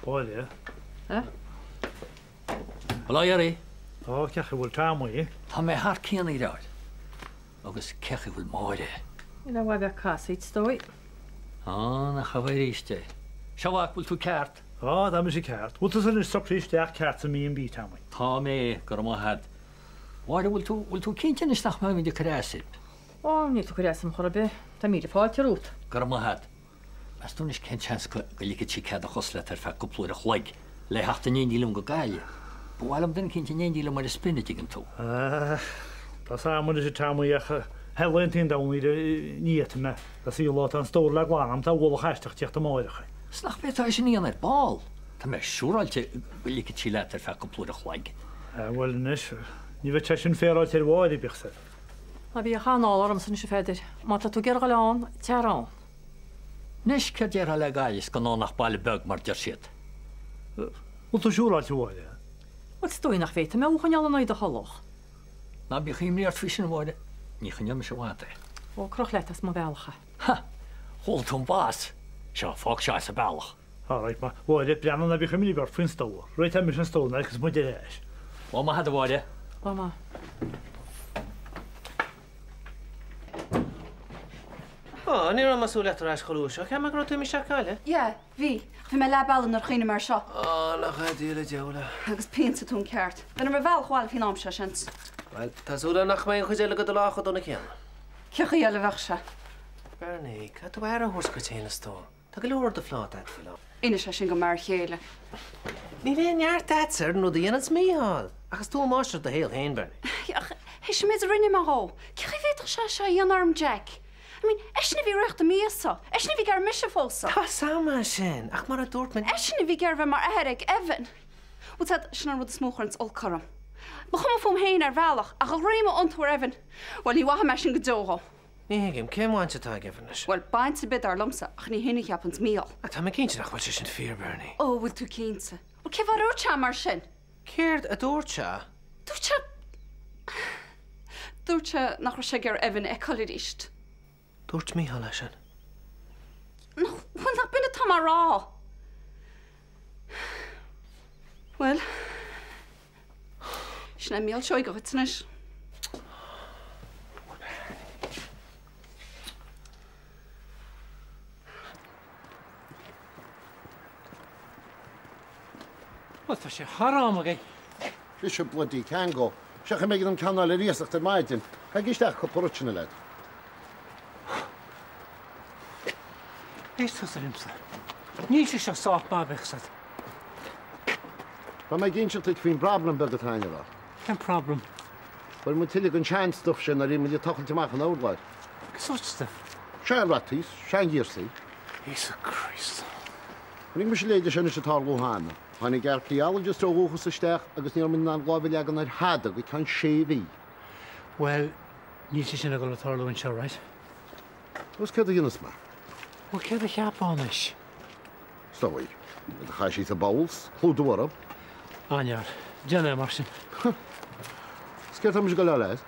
Mháire. Eh? Bhuel, a Dhearaí. Ó, cén chaoi a bhfuil Tomaí? Tá mé thar cionn, a dheartháir. Agus cén chaoi a bhfuil Máire? Níl i bhfad bheith casaoid, is dóigh. Á, nach amhail arís é. Sea, a mhac, bhfuil tú ceart? Á, tá mise ceart. Bhfuil tusa anois socraithe isteach ceart sa B&B, Tomaí? Tá mé, go raibh maith a'd. Mháire, bhfuil tú, bhfuil tú cinnte anois nach mbeimid ag cur as duit? Ó, níl tú ag cur as dom chor ar bith. Tá míle fáilte romhat. Go raibh maith a'd. Meas tú anois cén seans go ligfeadh sí cead a chos leat ar feadh cúpla uair a chloig le theacht in éindí liom go Gaillimh? Ba mhaith liom duine eicínt in éindí liom ar an spin, a dtuigeann tú. Tá 's a'm anois a Tomaí ach thar laethanta an Domhnaigh ní fhéadfaidh mé. Tá sí lá tá an stór le glanadh a'm tá ualach aisteach tíocht amáireach. 'S nach bhféadfá é sin a dhéanamh ar ball? Tá mé siúráilte go ligfeadh sí leat ar feadh cúpla uair a chloig. Bhuel anois, ní bheadh sé sin féaráilte ar Mháire, bíodh 's. Ná bíodh anáil ormsa anois a Pheadair. Má tá tú ag iarraidh a dhul ann, téir ann. Anois, céard déarfá le Gaillimh is gan ann ach baile beag, mar deir siad. Bhfuil tú siúráilte, a Mháire? Bhuel, is dóigh nach bhféadfaidh mé thú a choinneáil in aghaidh do thola. Ná bíodh imní ort faoi sin, a Mháire. Ní choinneoidh mise i bhfad é. Ó, croch leat as mo bhealach é. Ha! Chuala tú an blas? Seo, fág seo as an bealach. All right, a Mháire, breathnaigh ná bíodh imní ort faoin stór. Réiteoidh mise an stór nuair a thiocfas muid ar ais. Lá maith a'd, a Mháire. Lá maith. Ó, ní raibh mé ag súil leat ar ais chomh luath seo. Cheap mé go raibh tú imithe isteach go Gaillimh. Yeah, bhí. Ach bhí mé leath bealaigh nuair a chuimhnigh mé air seo. Ó, nach é Dia le diabhal é. Agus pionsa tú an ceart. Bheinn ar mo bhealach abhaile faoin am seo, seans. Bhuel, tá súil agam nach mbeidh an chuid eile de do lá chomh dona céanna. Cén chaoi eile a bheadh sé? Bernie, caithfidh tú aire a thabhairt dhuit féin, a stór. Tá go leor ar do phláta agat faoi láthair. Inis é sin go m'fhear chéile. Níl aon neart a'dsa ar an rud a dhéananns Mícheál. Ach is tú an máistir ar do shaol féin, Bernie. Ach théis an méid a rinne mé dhó, cén chaoi a bhféadfadh sé seo a dhéanamh orm, Jack? I mean, eisean a bhí réidh do m'phósadh. Eisean a bhí ag iarraidh mise a phósadh. Tá 's a'm é sin, ach mar a dúirt mé. Eisean a bhí ag iarraidh bheith mar athair ag Evan. Bhuel, said, sin an rud is mó a chuireanns olc orm. Ba chuma fúm féin ar bhealach, ach a dhroim a iontú ar Evan, bhuel, ní mhaithfidh mé sin go deo dhó. Ní thuigim, cén bhaint atá ag Evan leis? Bhuel, baint ar bith dar liomsa, ach ní hin a cheapanns Mícheál. Ah, tá mé cinnte nach bhfuil sé sin fíor, Bernie. Ó, bhfuil tú cinnte? Bhuel, cén fáth ar dhúirt sé mar sin? Céard a dúirt sé? Dúirt sé. Dúirt sé nach raibh sé ag iarraidh Evan a fheiceáil arís. Dúirt Mícheál é sin? Nach, bhuel, nach b'in atá mé a rá? Bhuel. Sin é Mícheál Seoighe dhuit anois. Bhuel, tá sé thar am againn. Sise bloody Kango. Seachain mé ag an ceann eile ar iasacht ar maidin. Caithigí isteach cúpla rud sin, a leaid. Éist tusa liomsa. Níl sé seo sách maith, bheadh 's a'd. Tá mé ag inseacht duit faoin bproblem beag atá againn, a rá. Cén problem? Fuair muid tuilleadh den sean-stuff sin nuair a bhí muid ag tochailt amach an urláir. Cén sórt stuff? Sean-rataí, seanghíorsaí. Íosa Críost. Chonaic mise a leithéide seo anois ag tarlú cheana. Tháinig archaeologist ó dhúchas isteach agus ní raibh muid in ann lámh a leagan ar thada go ceann sé mhí. Bhuel, níl sé sin ag dul ag tarlú anseo, right? Agus céard a dhéanfas mé? Bhuel, céard a cheapfá anois? Is dóigh. Iad a chaith síos i bowls, clúdú orthu. An-fhear. Déan é mar sin. Is céard tá mise ag dul a fháil as?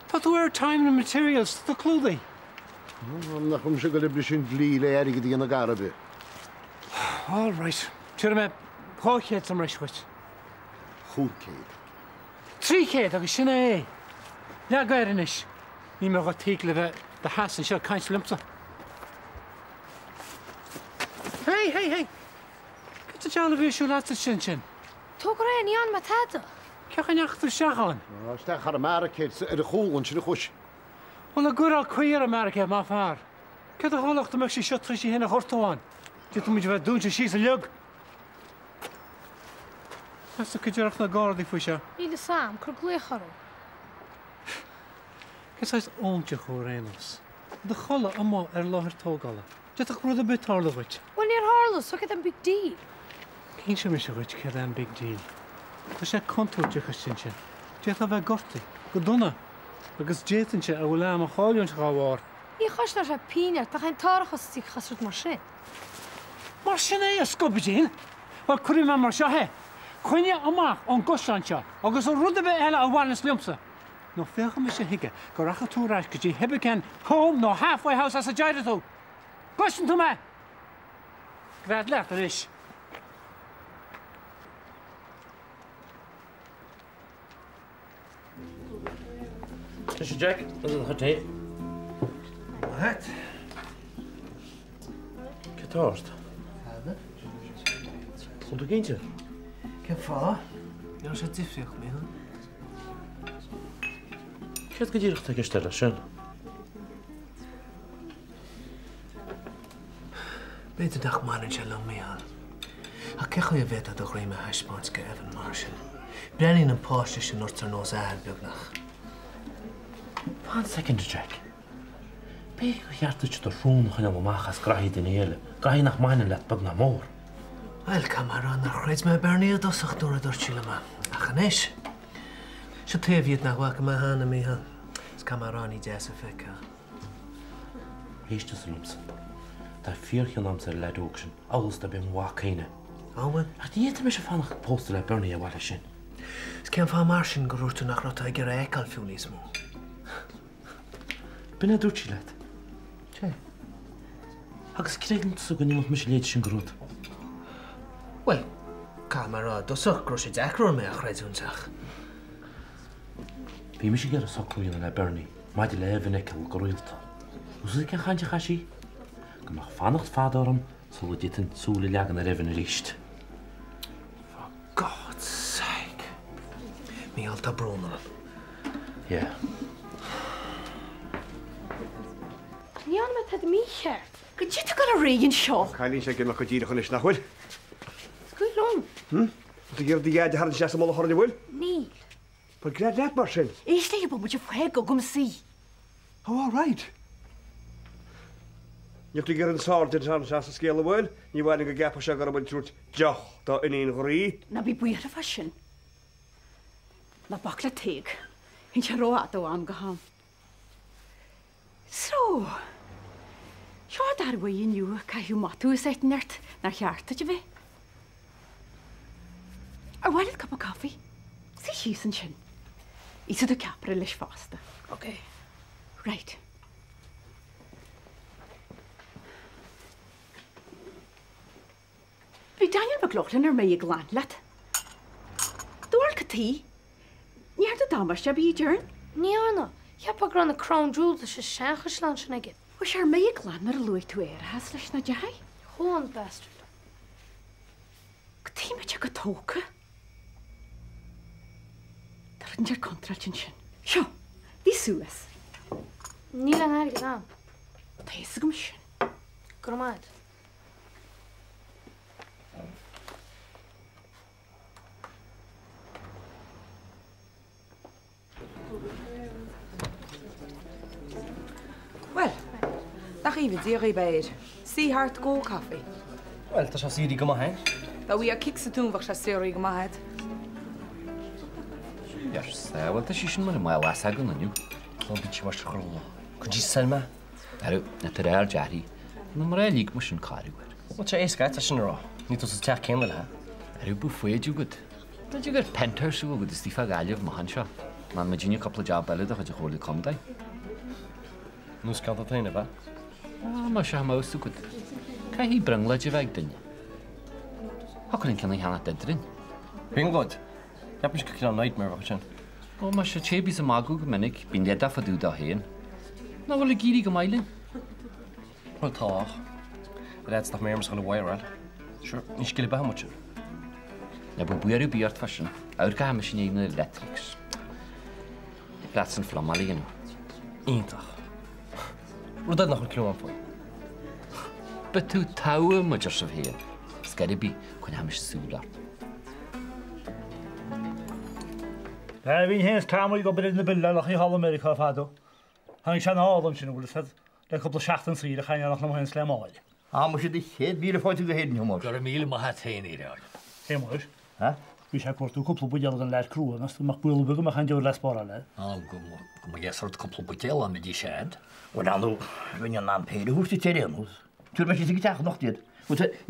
Tá tú ar time and materials do chlúdaigh. Nach raibh mise ag dul ag briseadh an dlí le airgead a dhéanamh gar ar bith. All right. Tabharfaidh mé 200 sa mbreis dhuit. 500. 300 agus sin é é. Leag air anois. Níl mé dhot le bheith do sheasamh anseo ag caint liomsa. Hey, hey, hey! Cad sa diabhal a bhí ar siúl agat ansin sin? Tóg ar é, ní dhearna mé tada. Cén chaoi a ndeachaigh tú isteach ann? Isteach thar an mbarricade, ar an chúl ansin a chuaigh. Bhuel, ná cuirfeá caoi ar an mbarricade, maith an fear. Céard a tharlódh dá mbeadh sí seo tar éis í féin a ghortú ann? D'fhéadfadh muid a bheith dúnta síos uilig. Meas tú cad déarfadh na Gardaí faoi seo? Níl fhios a'm, cuir glaoch orthu. Cén saghas óinseach thú ar aon nós? I do chodladh amuigh ar láthair tógála. D'fhéadfadh rud ar bith tarlú dhuit. Bhuel, níor tharla, so céard é an big deal? Inseoidh mise dhuit céard é an big deal. Tá sé contúirteach istigh ansin. D'fhéadfá a bheith gortaithe. Go dona. Agus d'fhéadfainnse a bhfuil a'm a chailliúint dhá bharr. Ní chosnódh sé pingin ort ach aon t-árachas istigh as rud mar sin. Mar sin é, a scubaidín! Bhuel, cuirfidh mé mar seo é. Coinnigh amach ón gcaisleán seo agus ó rud ar bith eile a bhaineanns liomsa. Nó féachfaidh mise chuige go rachaidh tú ar ais go dtí cibé cén home nó halfway house as a d'éirigh tú! Gcloiseann tú mé? Gread leat anois. Anois a Jack, agus do chuid tae. Maith. Céard tá ort? Tada. Bhfuil tú cinnte? Cén fáth? Ní raibh sé difríocht, Mícheál. Céard go díreach atá i gceist leis sin? B'fhéidir nach mbaineann sé liom, Mícheál. Ach cé chaoi a bhféadfá do dhroim a thaispeáint go Evan mar sin? Breathnaíonn an páiste sin ort ar nós athar, beagnach. Fan soicind, a Jack. B'fhéidir gur cheart duit do shrón a choinneáil amach as graithí duine eile, graithí nach mbaineann leat beag ná mór. Bhuel, caithfidh mé a rá nár chreid mé Bernie i dtosach nuair a dúirt sí liom é. Ach anois, seo taobh dhíot nach bhfaca mé cheana, Mícheál. Is caithfidh mé a rá ní deas é feiceáil. Éist tusa liomsa. Tá fíorchion a'msa ar an leaid óg sin, amhail is dá b'é mo mhac féin é. An bhfuil? Ach ní fhéadfaidh mise fanacht pósta le Bernie ar mhaith leis sin. Is cén fáth mar sin gur dhúirt tú nach raibh tú ag iarraidh é a fheiceáil fiú níos mó? B'in é a dúirt sí leat. Sea. Agus creideann tusa go ndéanfadh mise a leithéid sin de rud? Bhuel, caithfidh mé a rá i dtosach go raibh sé deacair orm é a chreidiúint ach. Bhí mise ag iarraidh socrú a dhéanamh le Bernie maidir le Evan a fheiceáil go rialta. Bhfuil 'fhios agat cén chaint a chaith sí? Go mbeadh fanacht fada orm sula d'fhéadfainn súil a leagan ar Evan arís. For God's sake. Mícheál, tá brón orm. Yeah. Ach ní dhearna mé tada mícheart. Goidé tá ag dul ar aghaidh anseo. Tá an cailín seo ag imeacht go díreach anois, nach bhfuil? Scaoil liom. Hm? Tá tú ag iarraidh do dhaid a tharraingt isteach sa mullach orainn, an bhfuil? Níl. Bhuel, gread leat mar sin. Éist léi bomaite fág agam í. Oh, all right. Níl tú ag iarraidh an Sáirsint a tharraingt isteach sa scéal, an bhfuil? Ní mhaith linn go gceapfadh sé go raibh muid ag tabhairt deoch dá iníon ghroí. Ná bí buartha fá sin. Ná bac le Tadhg. Bíonn sé rófhada ó am go ham. So, seo an dara huair inniu a caitheadh botún as áit inteacht nár cheart duit a bheith. Ar mhaith leat cupa caife? Suigh síos ansin. Íosfaidh tú ceapaire leis fosta. Ok. Right. Bhí Daniel McLaughlin ar mire ag glaoch leat. D'amharc cad chuige. Ní dhearna tú damáiste ar bith, an ndearna? Ní dhearna. Cheapfá go raibh na Crown Jewels de sa seanchaisleán sin aige. Bhí sé ar mire ag glaoch nuair a luaigh tú árachas leis nach ndeachaigh? Chuaigh an bastard. Cad chuige a mbeadh sé chomh tógtha. Tá rud inteacht contráilte ansin. Seo, ith suas. Níl aon airgead a'm. Tá fhios agam sin. Go raibh maith a'd. Bhuel, nach aoibhinn Dia dhaoib air. Suigh thart go coffee. Bhuel, tá sé saothraithe go maith, eh? Dá bhfaighfeá cic sa tóin bheadh sé saothraithe go maith a'd. Ar sábháil, tá sí sin mar a mbeadh leas againn inniu. Lá bíonn sí mar sin chuile lá. Could you sell me? Arú, na tar air dearthaí. Na mná lig mar sin cailleadh air. Bhuel, tá sé éasca agat é sin a rá. Níl tú sa teach céanna léi. Arú, bíodh foighid agat. B'fhéidir gur penthouse agat istigh fá Ghaillimh amach anseo. Má muidinne cúpla jab eile de chuid an Chomhairle Contae. Nós ceann féin, ab ea? Á, má sea, mouse agat. Caithfidh brionglóid a bheith ag duine. Thiocfadh linn ceann a cheannacht eadrainn. Brionglóid? Cheap mise gur cineál nightmare a bheadh ansin. Ó, más ea, té a bhíos ag magadh go minic, bíonn leid fá dtaobh dó féin. Nach bhfuil ag éirí go maith linn? Bhuel, tá ach. Ar fhaitíos nach mbeidh ormsa dhul a wire-áil. Sure, ní scil ar bith amuigh sin. Ná bíodh buartha ar bith ort fá sin. Amharc go mise i ndiaidh na electrics. Thig leatsa an phluimeáil a dhéanamh. Iontach. Rud eile nach bhfuil clue agam faoi. Beidh tú togha muid ar sibh féin. Scor ar bith, coinneoidh mise súil ort. Bhínn féin is Tom ag obair ar na buildeálacha thall i Meiriceá fadó. Tháinig sé anall ansin, an bhfuil fhios a'd, le cúpla seachtain saoire a chaitheamh in éineacht liom féin is le Máire. Á, muise do chéad mhíle fáilte go hÉirinn, a Thomáis. Go raibh míle maith a't féin, a Sheáin. Shéamuis. Ha? Bhí sé ag cuartú cúpla buidéal don leaid crua, meas tú an mbeadh buidéal beag a mbeadh an deoir le spáráil air? Á, go mba dheas ort cúpla buidéal dá mbeidís a'd. Bhuel, ar ndóigh, bheinn in ann péire a thabhairt duit ar aon nós. Tabharfaidh mé síos ag an teach anocht iad.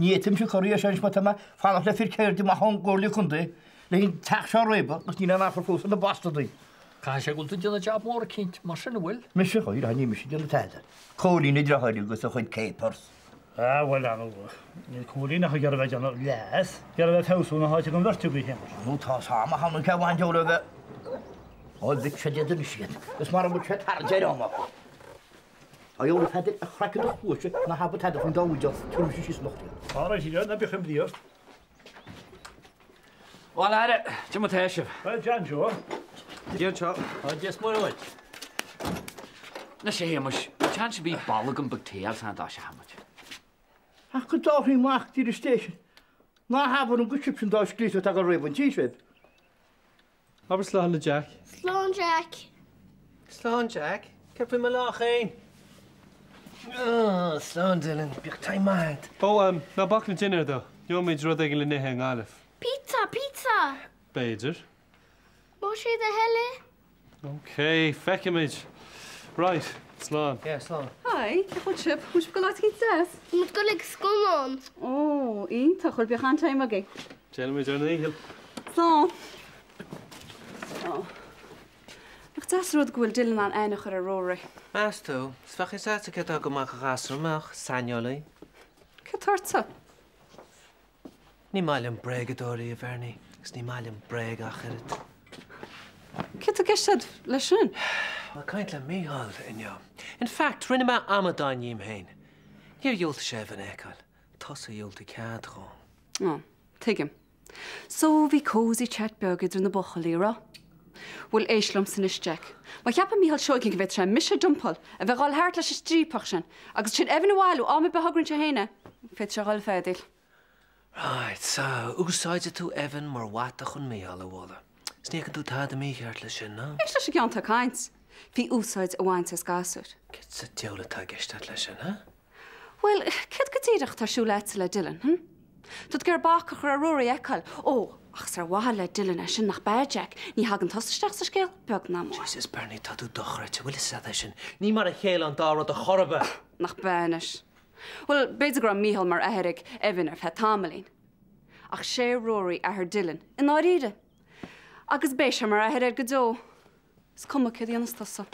Ní fhéadfaimse cur air anois mar tá mé ag fanacht le fir ceirde amach ón gComhairle Contae le an teach seo a réabadh agus níl aon achar fós ar na bastardaí. Caithfidh sé go bhfuil tú ag déanamh jab mór eicínt, mar sin an bhfuil? Mise? Chóir, níl mise ag déanamh tada. Cóilín an deartháir agus a chuid capers. Ah, bhuel, ar ndóigh, níl Cóilín ach ag iarraidh a bheith ag déanamh leas, ag iarraidh a bheith ag feabhsú na háite don bheirt agaibh, a Shéamuis. Nó tá 's am ach ann cé bhain deoir a bheith. Ó, bhit sé iad anois iad. Is mar a bhfuil sé tarraingt ar am acu. Á gheobhaidh Peadar a chraiceann do chluaise ná habair tada faoin dá bhuidéal, tabharfaidh mise síos anocht iad. Á, raghaidh siad, ná bíodh imní ort. Bhuel, a fheara, cad é mar tá sibh? Bhuel, Dia anseo. Dia anseo. Á, Dia is Muire dhuit. Anois a Shéamais, seans ar bith bolgam beag tae a fháil san dá seachmaid. Ach go dtabharfaí amach dtír an station. Ná habair liom gur sibhse an dá scríosadh atá ag réabadh an tí sibh. Abair slán le Jack. Slán Jack. Slán Jack. Céard faoi mo lá féin? Oh, slán Dylan. Bíodh time maith agat. Ó, em, ná bac le dinnéar though. Gheobhaimid rud éigin le n-ithe i nGaillimh. Pizza, pizza! B'fhéidir. Más é do thoil é. Ok, feicfimid. Right, slán. Yeah, slán. Hi, cén chaoi a bhfuil sibh? Bhfuil sibh ag dul áit éicint deas? Tá muid ag dul ag scannán. Ó, iontach, bhuel bíodh an-time agaibh. Déanfaimid ár ndícheall. Slán. Ó. Nach deas an rud go bhfuil Dylan in ann aithne a chur ar Rory? Meas tú? Is bheadh fhios a'dsa céard atá go maith do ghasúr, an mbeadh? Saineolaí. Céard tá ortsa? Ní maith liom bréagadóirí, a Bhernie, agus ní maith liom bréag ach oiread. Céard tá i gceist agat leis sin? Bhí mé ag caint le Mícheál inniu. In fact, rinne mé amadán dhíom féin. Níor dhiúltaigh sé Evan a fheiceáil. Tusa a dhiúltaigh cead dhó. Ó, tuigim. So, bhí cosy chat beag idir na buachaillí, raibh? Bhuel, éist liomsa anois, Jack. Má cheapann Mícheál Seoighe go bhféadfadh sé mise a dumpáil, a bheith ag dhul thart leis an striapach sin, agus ansin Evan a bhailiú am ar bith a thograíonn sé féin é, féadfaidh sé a dhul ag feadaíl. Right, so, úsáidfidh tú Evan mar bhata chun Mícheál a bhualadh. Is ní fheiceann tú tada mícheart leis sin, ná? Éist leis an gceann atá ag caint. Faoi úsáid a bhaint as gasúr. Céard sa diabhal atá i gceist agat leis sin, huh? Bhuel, céard go díreach atá ar siúl agatsa le Dylan, hm? Tá tú ag iarraidh bac a chur ar Rory a fheiceáil. Ó, ach is ar mhaithe le Dylan é sin, nach b'ea, Jack? Ní thagann tusa isteach sa scéal, beag ná mór. Jesus, Bernie, tá tú dochreidte. Bhfuil fhios agat é sin? Ní mar a chéile an dá rud a chor ar bith! Nach b'ea anois? Bhuel, b'fhéidir go raibh Mícheál mar athair ag Evan ar feadh tamaillín. Ach sé Rory athair Dylan, i ndáiríre. Agus beidh sé mar athair air go deo. Is cuma céard a dhéanfas tusa.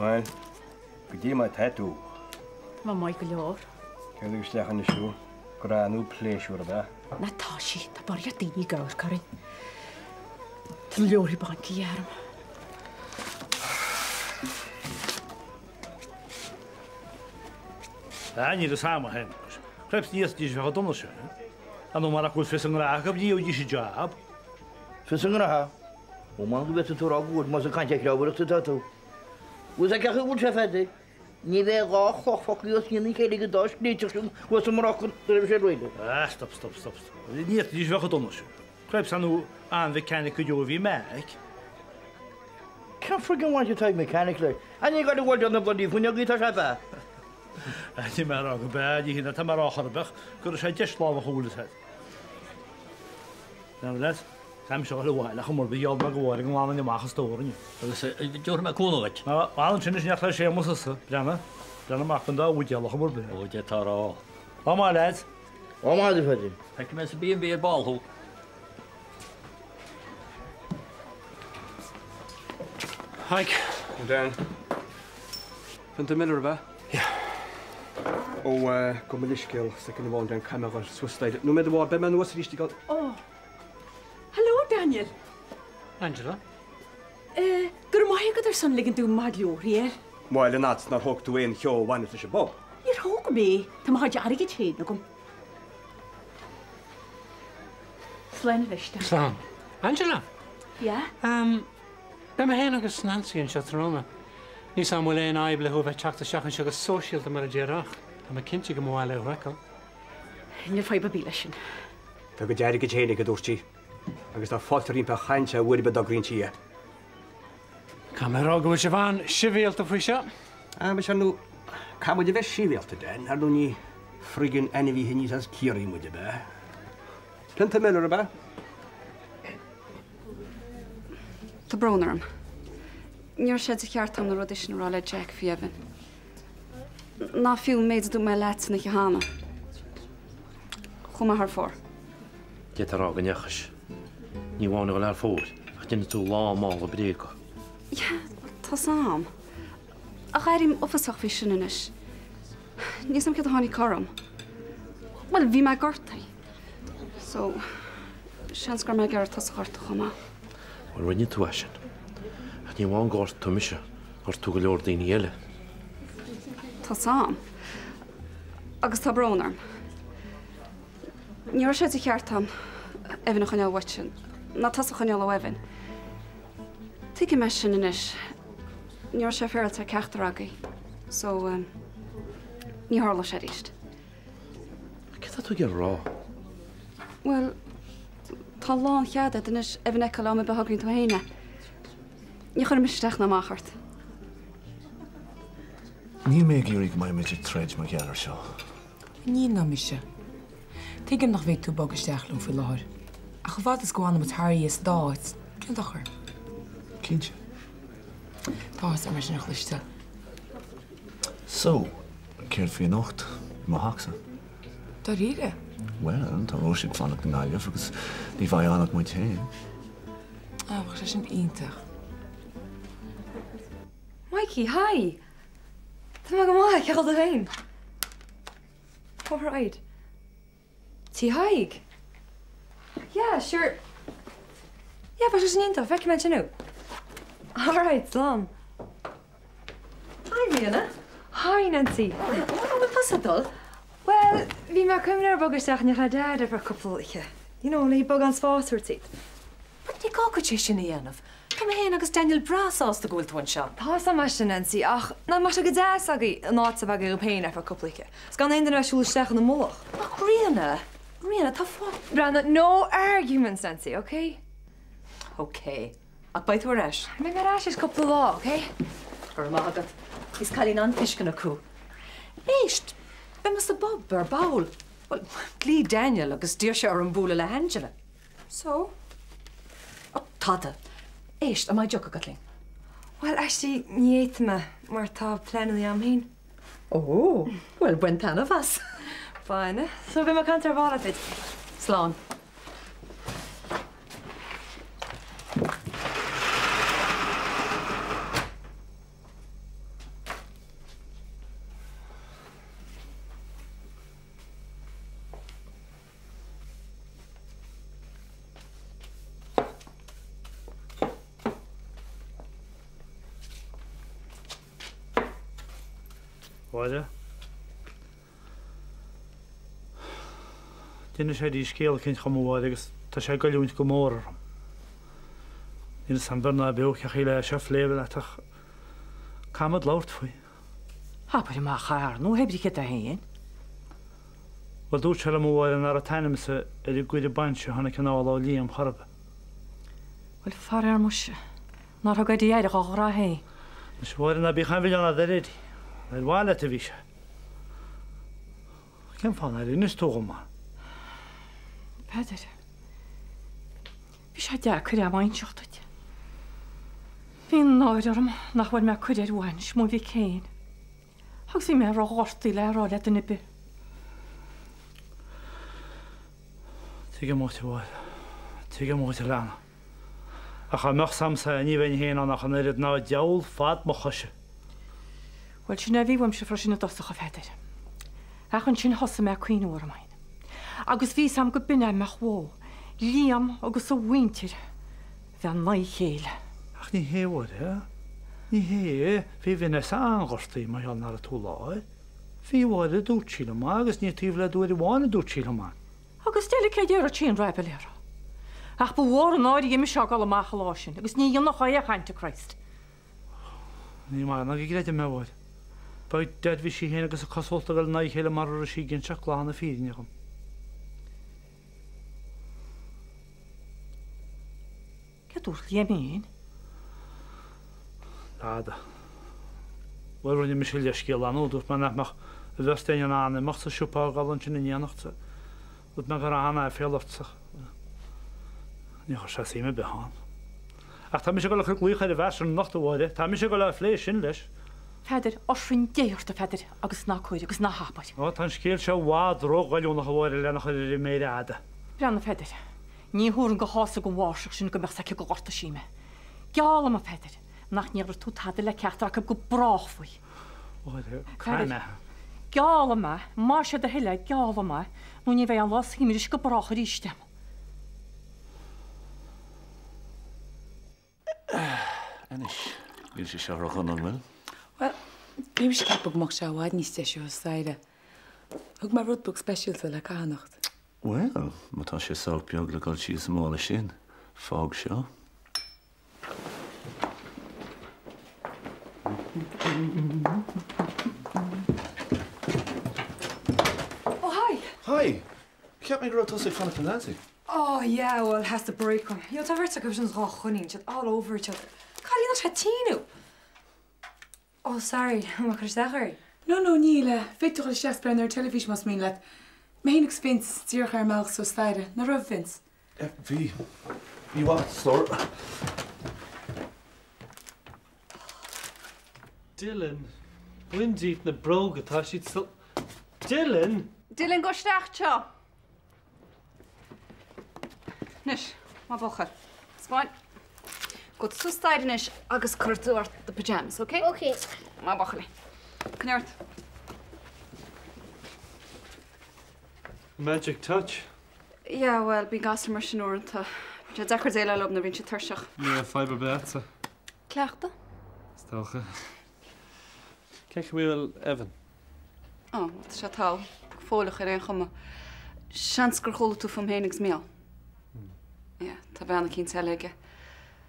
Bhuel, goidé mar tá tú? Tá mé maith go leor. Céard a thug isteach anois thú? Grá nó pléisiúr ab ea? Ná tá sí, tá barraíocht daoine ag amharc orainn. Tá na leabharthaí bainc a dhíth orm. Ah, níl fhios a'm a Shéamais. Cripes ní fhéadfaidís bheith chomh dona sin. Ar ndóigh marach go bhfuil fios a ngraithe acu ní gheobhaidís an jab. Fios a ngraithe? Ó m'anam go bhféadfaí tú a rá go bhfuil, más ag caint ar chreabhaireacht atá tú. Bhfuil fhios a'd cén chaoi a bhfuil sé Phaddy? Ní bheidh dá chloch fágtha os cionn a chéile ag an dá scléiteach sin thuas i mBroc go raibh sé réidh. Ah, stop, stop, stop, stop. Ní fhéadfaidís bheith chomh dona sin. Cripes ar ndóigh an-mhechanic go deo a bhí Mac. Cén friggin bhaint atá ag mechanic leis? An é ag dul a bhuailtear na bloody fuinneogaí atá sé ab ea? Níl mé a rá go b'ea, ní hin atá mé a rá chor ar bith, go raibh sé deis lámh a chúil is Now lads, táimse ag dul abhaile chomh murba gheall mé go bhfáirfidh an lánúin amach as stór inniu. Agus tabharfaidh mé cúnamh dhuit. Ná, fan ansin anois neart le Séamus is, breathnaigh, breathnaigh amach don dá bhuidéal chomh murba. Ó, d'fhéadfá a rá. Lá maith lads. Lá maith duit, Phaddy. Feicfidh mé sa B&B ar ball thú. Haigh. Dan. Pionta Miller ab ea? Yeah. Ó, gabh mo leithscéal, soicind amháin Dan, caithfidh mé a dhul suas staighre. Nóiméad amháin, beidh mé anuas arís ag. Ó. Hello, Daniel. Angela. Eh, go raibh maith agat ar son ligean dom mo chuid leabharthaí a fháil. Bhuel, an fhad 's nár thóg tú aon cheo a bhaineas leis an bpub. Níor thóg mé, tá mo chuid airgid féin agam. Slán anois, Dan. Slán. Angela! Yeah? Ehm, beidh mé féin agus Nancy anseo tráthnóna. Níl 's a'm an bhfuil aon fhadhb le thú a bheith teacht isteach anseo go sóisialta mar a déarfá ach tá mé cinnte go mba mhaith léi thú a fheiceáil. Níl fadhb ar bith leis sin. Tá a cuid airgid féin aici, a dúirt sí, agus tá fáilte roimpi a chaint uair ar bith dá dtograíonn sí é. Caithfidh mé a rá go bhfuil sibh an-sibhialta faoi seo. Ah, muise, ar ndóigh, caithfidh muid a bheith sibhialta, Dan. Ar ndóigh, ní friggin' ainmhithe aníos as Ciarraí muid, ab ea? Pionta Miller, ab ea? Tá brón orm. Ní raibh sé de cheart agam na rudaí sin a rá le Jack faoi Evan. Ná fiú an méid a dúirt mé leat san oíche cheana. Chuaigh mé thar fóir. D'fhéadfá a rá go ndeachaigh. Ní amháin a dhul thar fóir, ach d'inis tú lán mála bréaga. Yeah, tá's a'm. Ach airím uafásach faoi sin anois. Níl 's a'm céard a tháinig orm. Bhuel, bhí mé gortaithe. So, seans go raibh mé ag iarraidh tusa a ghortú chomh maith. Bhuel, rinne tú é sin. Ach ní amháin gur ghortaigh tú mise, ghortaigh tú go leor daoine eile. Tá's a'm. Agus tá brón orm. Ní raibh sé de cheart a'm Evan a choinneáil uaitse, ná tusa a choinneáil ó Evan. Tuigim é sin anois. Ní raibh sé féaráilte ar ceachtar agaibh. So, ní tharlóidh sé arís. Céard atá tú ag iarraidh a rá? Bhuel, tá lánchead agat anois Evan a fheiceáil am ar bith a thograíonn tú féin é. Ní chuirfidh mise isteach ná amach ort. Níl mé ag iarraidh go mbeidh muid ag troid mar gheall air seo. Níl ná mise. Tuigim nach bhféadfaidh tú bogadh isteach liom faoi láthair, ach chomh fada is go bhfanann muid thar oíche sa dá áit, cén dochar? Cinnte. Tá áthas orm é sin a chloisteáil. So, céard faoi anocht, i mo theachsa? Dáiríre? Bhuel, tá Róise ag fanacht i nGaillimh agus ní bheidh ann ach muid féin. Ah, bheadh sé sin iontach. Mikey, hi! Tá mé go maith, cén chaoi a bhfuil tú féin? Alright. Tigh Thaidhg? Yeah, sure. Yeah, bheadh sé sin iontach, feicfidh mé ansin thú. Alright, slán. Hi, Ríona. Hi, Nancy. An bhfuil tusa ag dul? Bhuel, bhí mé ag cuimhneamh ar bogadh isteach in teach le Dad ar feadh cúpla oíche. You know, le beagán spáis a thabhairt daoibh. But ní gá duit é sin a dhéanamh. Tá mé féin agus Daniel breá sásta go bhfuil tú anseo. Tá 'fhios a'm é sin, Nancy, ach nach mbeadh sé go deas agaibh an áit a bheith agaibh féin ar feadh cúpla oíche, 's gan aon duine a bheith ag siúl isteach ina mullach. Ach Ríona, Ríona, tá fá. Breathnaigh, no arguments, Nancy, ok? Ok. Ach beidh tú ar ais. Beidh mé ar ais théis cúpla lá, ok? Go raibh maith agat. Is cailín an-tuisceanach thú. Éist, beidh mé sa bpub ar ball. Bhuel, ghlaoigh Daniel agus d'iarr sé orm bualadh le hAngela. So? Oh, tada. Éist, an mbeidh deoch agat linn? Bhuel, actually, ní fhéadfaidh mé, mar tá pleananna a'm féin. Ó, bhuel, bain taitneamh as. Bainfidh. So, beidh mé ag caint ar ball leat. Slán. Mháire. D'inis Eddie scéal eicínt dhom, a Mháire, agus tá sé ag goilliúint go mór orm. Níl 'fhios a'm beo ná beo cén chaoi le é seo a phlé leat ach caithfimid labhairt faoi. Abair amach é, ar ndóigh, pé brí céard é féin. Bhuel, dúirt sé liom, a Mháire, nach raibh t'ainmse ar an gcuireadh bainse a tháinig anall ó Liam chor ar bith. Bhuel, faraor muise, nár thug Eddie aire dhá ghrá féin. Anois, a Mháire, ná bíodh aon mhilleán a'd ar Eddie. Ar mhaith leat a bhí sé. Cén fáth nár inis tú dhom é? Peadar, bhí sé deacair a'm a inseacht duit. Bhí náire orm nach bhfuair mé cuireadh ar bhainis mo mhic féin. Agus bhí mé róghortaithe le é a rá le duine ar bith. Tuigim dhuit, a Mháire. Tuigim dhuit, a leana. Ach dá mbeadh 's a'msa é, ní bheinn féin ann ach an oiread ná diabhal fad mo choise. Bhuel, sin é a bhí uaimse freisin i dtosach, a Pheadair. Ach ansin thosaigh mé ag cuimhniú orm fhéin. Agus bhí 's a'm go b'in é a mbeadh uathu, Liam agus a mhuintir a bheith in aghaidh a chéile. Ach ní hé, a Mháire. Ní hé. Bhí Vanessa an-ghortaithe mar gheall nach raibh tú i láthair. Bhí, a Mháire, dúirt sí liom é agus ní taobh le d'uair amháin a dúirt sí liom é. Agus deile cé déarfadh sí an raidhfil air. Ach ba mhór an náire dhi mise a fhágáil amach an lá sin agus ní dhéanfadh é a chaint a Christ. Ní maith ná go gcreidim é, a Mháire. By dad bhí sí féin agus a cosúlacht ag dul in aghaidh a chéile mara raibh sí ag inseacht glan na fírinne dhom. Céard dúirt Liam féin? Dada. Bhuel, rinne mise leithscéal ann, dúirt mé nach mbeadh an bheirt againn in ann imeacht sa siopa a fhágáil ansin in éineacht. Dúirt mé go raibh an-aiféala ort ach níor chuir sé suim ar bith ann. Ach tá mise ag dul a chur glaoch ar an bhfear sin anocht, a Mháire. Tá mise ag dul á phlé sin leis. Pheadair, urchar Dé ort, a Pheadair, agus ná cuir agus ná habair. Ó, tá an scéal seo i bhfad róghoilliúnach, a Mháire, lena chur ar an méar fhada. Breathnaigh, a Pheadair. Ní thabharfainn de shásamh don mháistreach sin go mbeadh 's aici gur ghortaigh sí mé. Geall liom, a Pheadair, nach ndéarfaidh tú tada le ceachtar acu go brách faoi. Mháire, caithfidh mé. Geall liom é, más é do thoil é, geall liom é, nó ní bheidh aon lá suaimhnis go brách arís a'm. Anois, níl sé seo ródhona, an bhfuil? Bhuel, bhí mise ag ceapadh go mbeadh sé i bhfad níos deise thuas staighre. Thug mé rud beag speisialta le caitheamh anocht. Bhuel, má tá sé sách beag le dul síos an mála sin, fág seo. Oh, hi! Hi! Cheap mé go raibh tusa ag fanacht le Nancy. Oh yeah, bhuel, theastaigh break uaim. You know, tá beirt acu sin is dhá choinín, siad all over each other. Cad é nach sé tínú? Oh, sorry, an bhfuil cur isteach ort? No, no, níl, eh, féadfaidh tú dul isteach is breathnú ar an teilifís más mian leat. Mé féin agus Vince díreach ar an mbealach suas staighre, nach raibh, Vince? Eh, bhí. Bhí mhaith, stór. Dylan, bain díot na bróga, tá siad sa. Dylan! Dylan, gabh isteach anseo. Anois, maith buachaill. Spáin. Gabh suas staighre anois agus cuirfidh tú ort do pyjamas, ok? Ok. Maith buachaill. Coinnigh ort. Magic touch. Yeah, bhuel, bíonn gasúir mar sin uaireanta. Bíonn sé deacair déileáil leo nuair a bhíonn siad tuirseach. Níl fadhb ar bith a'dsa. Cleachtadh. Is dócha. Cén chaoi a bhfuil Evan? Ó, tá sé togha. Go fóilleach ar aon chuma. Seans gur chuala tú fúm féin agus Mícheál. Yeah, tá bean eicínt eile aige.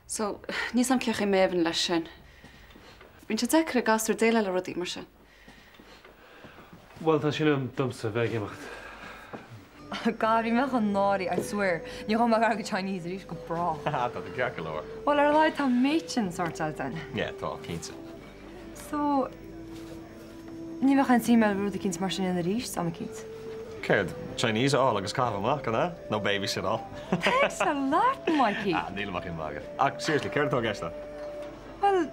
So, níl 's a'm cén chaoi a mbeidh Evan leis sin. Bíonn sé deacair ag gasúir déileáil le rudaí mar sin. Bhuel, tá sé in am domsa bheith ag imeacht. God, bhí mé chun náire, I swear. Ní ghabhfaidh mé gar go Chinese arís go brách. Tá tú ceart go leor. Bhuel, ar a laghad tá an méid sin sortáilte againn. Yeah, tá, cinnte. So, ní bheadh aon suim agat rud eicínt mar sin a dhéanamh arís, am eicínt? Céard, Chinese a fháil agus caitheamh amach, an ea? Nó babysitteáil? Thanks a lot, Mikey! Ah, nílim ach ag magadh. Ach seriously, céard atá i gceist leat? Bhuel,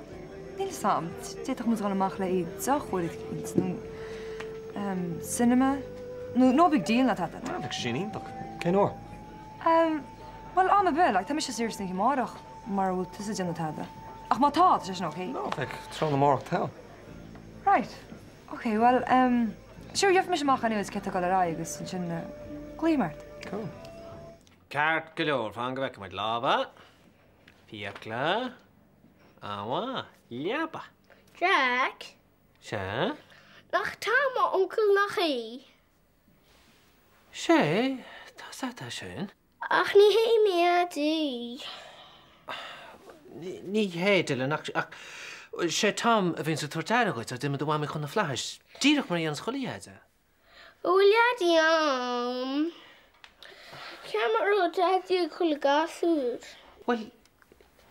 níl 'fhios a'm. D'fhéadfadh muid dul amach le haghaidh deoch uair eicínt, nó ehm, cinema, nó no big deal ná tada. Ah, bheadh sé sin iontach. Cén uair? Ehm, bhuel, am ar bith, like, tá mise saor san oíche amárach, mura bhfuil tusa ag déanamh tada. Ach má tá, tá sé sin ok. No, bheadh tráthnóna amárach togha. Right, ok, bhuel, ehm, sure, gheobhaidh mise amach anyways cé tá ag dul ar aghaidh agus ansin glaofaidh mé ort. Cool. Ceart go leor, fan go bhfeicfidh muid. Lámha. Fiacla. An-mhaith. Leaba. Jack. Sea? Nach Tom a uncail nach é? Sé, tá 's a't é sin. Ach ní hé mo Dhaidí. Ní hé, Dylan, ach, ach, sé Tom a bhíonns ag tabhairt aire dhuit ó d'imigh do mhamaí chun na flaithis, díreach mar a dhéanas chuile dheaide. An bhfuil Daidí ann? Cheap mé go raibh Daidí ag chuile gasúr. Bhuel,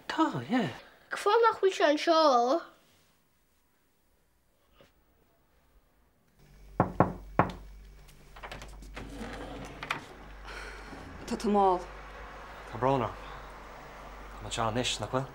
tá, yeah. Cén fáth nach bhfuil sé anseo? Tá tú mall. Tá brón orm. Tá mé anseo anois, nach bhfuil?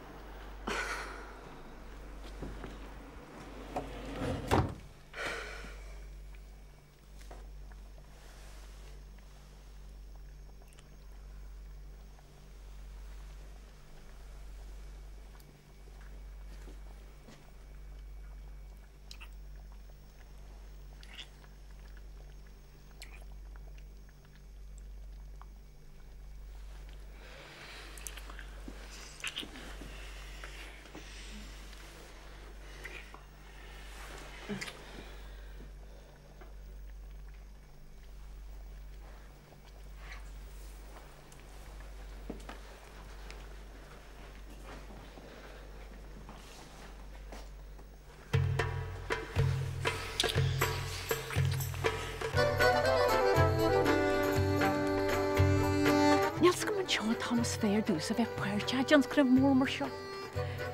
Níl 's agam an seo an t-am is fearr domhsa a bheith páirteach i dtionscnamh mór mar seo.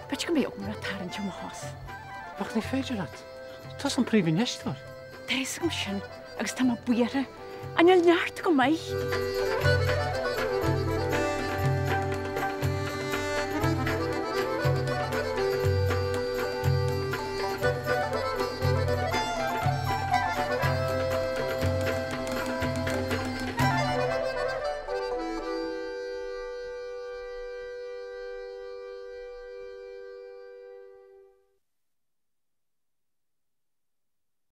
B'fhéidir go mbeadh mé ag tarraingt ar mo chos. Ach ní féidir leat. Tusa an príomhinfheisteoir. Tá 'fhios agam sin agus tá mé buartha. Ach níl neart agam air.